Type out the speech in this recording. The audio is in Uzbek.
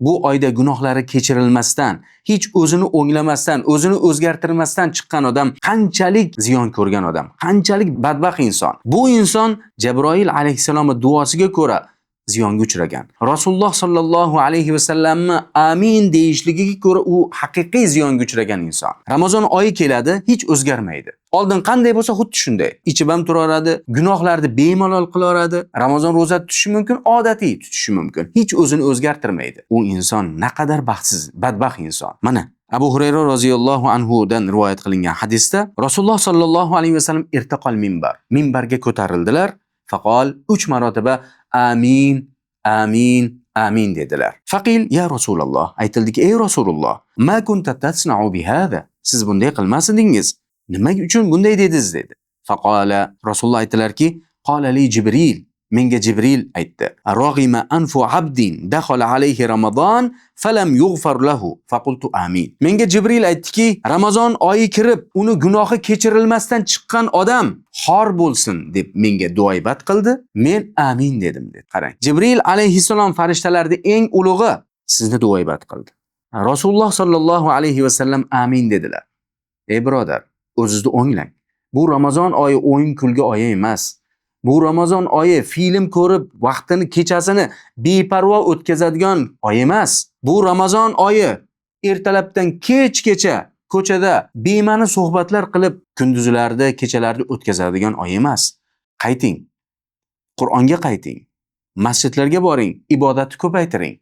Bu oyda gunohlari kechirilmasdan, hech o'zini o'nglamasdan, o'zini o'zgartirmasdan chiqqan odam qanchalik ziyon ko'rgan odam, qanchalik badbaxt inson. Bu inson Jabroil alayhissalomning duosiga ko'ra ziyonga uchragan. Rasululloh sollallohu alayhi vasallamni amin deyishligiga ko'ra u haqiqiy ziyonga uchragan inson. Ramazon oyi keladi, hech o'zgarmaydi. Oldin qanday bo'lsa xuddi shunday. Ichib ham turaveradi, gunohlarni bemalol qilaveradi. Ramazon ro'za tutishi mumkin, odatiy tutishi mumkin. Hech o'zini o'zgartirmaydi. U inson naqadar baxtsiz, badbaxt inson. Mana Abu Hurayra roziyallohu anhu dan rivoyat qilingan hadisda Rasululloh sollallohu alayhi vasallam irtaqol minbar. Minbarga ko'tarildilar. Faqol 3 marotaba amin, amin, amin dedilar. Faqil ya Rasululloh, aytildiki ey Rasululloh, ma kunta tasna'u bihada? Siz bunday qilmas edingiz. Nima uchun bunday dedingiz dedi. Faqala Rasululloh aytdilarki, qala li Jibril, menga Jibril aytdi. Rag'ima anfu abdin dakhala alayhi Ramazon falam yughfar lahu faqultu amin. Menga Jibril aytdiki, Ramazon oyi kirib, uni gunohi kechirilmasdan chiqqan odam xor bo'lsin deb menga duoibat qildi. Men amin dedim dedi. Qarang. Jibril alayhissalom farishtalarning eng ulug'i sizni duoibat qildi. Rasululloh sollallohu alayhi va sallam amin dedilar. Ey birodar, o'zingizni o'nglang. Bu Ramazon oyi o'yin kulgi oyi emas. Bu Ramazon oyi film ko'rib, vaqtini, kechasini beparvo o'tkazadigan oy emas. Bu Ramazon oyi ertalabdan kechgacha ko'chada bema'ni suhbatlar qilib, kunduzlarda, kechalarda o'tkazadigan oy emas. Qayting. Qur'onga qayting. Masjidlarga boring, ibodatni ko'paytiring.